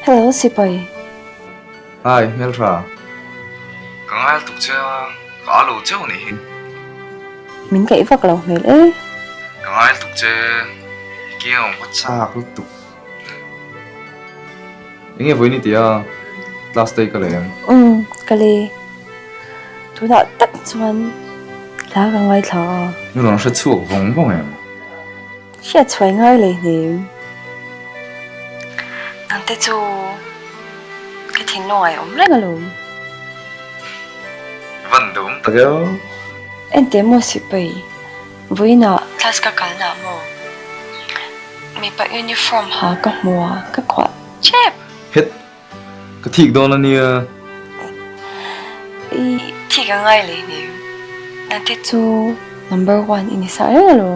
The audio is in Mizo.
Hello sipai. Hi hmeltha. Ka ngai tuk che a, ka a lo cheu nih hi. Min kaih vak lo hmel e. Ka ngai tuk che, i kiang awm ka chak lutuk. Enge vawiin i ti a, class te i ka lei em? Umm, ka lei. Tunah tak chuan hla ka ngaithla a. I rawn hre chhuak vawng vawng em? Hriat chhuai ngai lei hnem. Nangte chu ka thinlung a awm reng alawm. Van duhawm tak e aw. Enteh maw sipai, vawiinah class ka kalna maw? Mipa uniform ha ka hmu a, ka kuah chep. Het, ka thik dawn a nia. I thik a ngai lei hnem. Nangte chu number one i ni sa reng alawm.